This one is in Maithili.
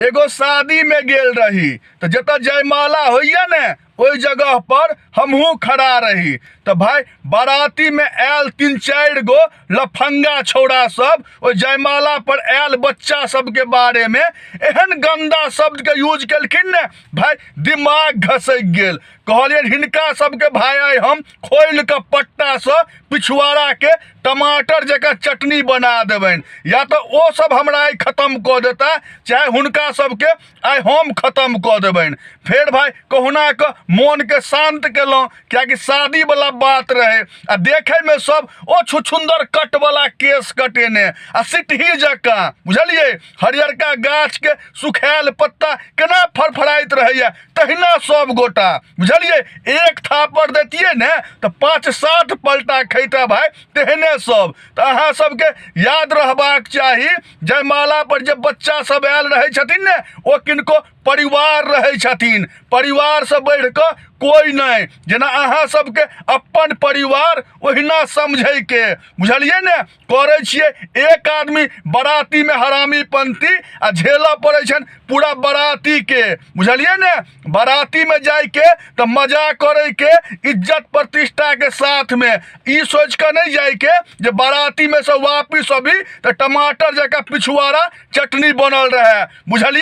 एगो शादी में गेल रही तो जतऽ जयमाला होइए ने ओहि जगह पर हमहूँ खड़ा रही। तऽ भाय बाराती में आयल 3-4 गो लफंगा छौड़ा सब ओहि जयमाला पर आयल बच्चा सबके बारे में एहन गंदा शब्द के यूज केलखिन ने भाय, दिमाग घसकि गेल। कहलियनि हिनका सबके भाय आइ हम खोलि कऽ पट्टा से पिछुआड़ा के टमाटर जकाँ चटनी बना देबनि, या तऽ ओ सब हमरा आइ खत्म कऽ देता, चाहे हुनका सबके आइ हम खत्म कऽ देबनि। फेर भाय कहुना कऽ मोनके शान्त केलहुँ, कियाकि शादीवला बात रहै आ देखैमे सब ओ छुछुन्दर कटवला केश कटेने आ सिटही जकाँ, बुझलियै, हरियरका गाछके सुखायल पत्ता केना फड़फड़ाइत रहैए तहिना सब गोटा, बुझलियै, एक थापड़ दैतियै ने तऽ 5-7 पलटा खैता भाय, तेहने सब। तऽ अहाँ सबके याद रहबाक चाही, जयमाला पर जे बच्चा सब आयल रहै छथिन ने ओ किनको परिवार रहै छथिन, परिवारसँ बढ़ि कऽ कोइ नहि। जेना अहाँ सबके अपन परिवार ओहिना समझैके, बुझलियै ने, करै छियै। एक आदमी बरातीमे हरामीपंथी आ झेलऽ पड़ै छनि पूरा बरातीके, बुझलियै ने। बरातीमे जाइके तऽ मजा करैके इज्जत प्रतिष्ठाके साथमे, ई सोचि कऽ नहि जाइके जे बरातीमे से वापिस अभी तऽ टमाटर जकाँ पिछुआरा चटनी बनल रहै, बुझलियै।